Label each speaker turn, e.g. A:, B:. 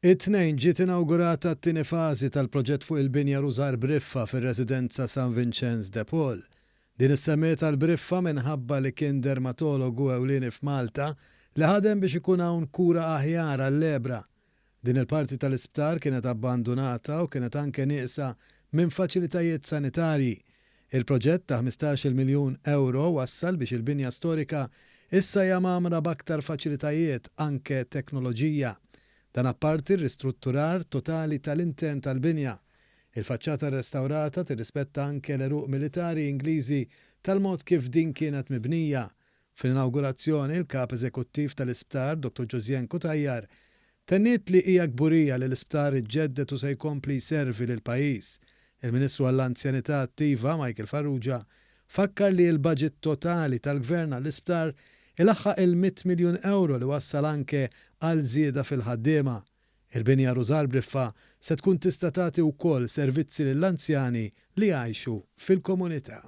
A: It-Tnejn ġiet inawgurata t-tieni fażi tal-proġett fuq il-binja Rużar Briffa fir-residenza San Vinċenz de Paul. Din issemmiet għal Briffa minħabba li kien dermatologu ewlieni f'Malta li ħadem biex ikun hawn kura aħjar għal-lebra. Din il-parti tal-isptar kienet abbandunata u kienet anke nieqsa minn faċilitajiet sanitarji. Il-proġett ta' 15-il miljun ewro wassal biex il-binja storika issa hija mgħammra b'aktar faċilitajiet, anke teknoloġija. Dan apparti r-ristrutturar totali tal-intern tal-binja. Il-faċċata rrestawrata tirrispetta anke l-għeruq militari Ingliżi tal-mod kif din kienet mibnija. Fl-inawgurazzjoni, il-Kap Eżekuttiv tal-Isptar, Dottor Josianne Cutajar, tenniet li hija kburija li l-isptar iġġedded u se jkompli jservi lill-pajjiż. Il-Ministru għall-Anzjanità Attiva, Michael Farrugia, fakkar li l-baġit totali tal-Gvern għall-isptar ilaħħaq il-mitt miljun ewro li wassal anke għal żieda fil-ħaddiema. Il-binja Rużar Briffa se tkun tista' tagħti wkoll servizzi lill-anzjani li jgħixu fil-komunità.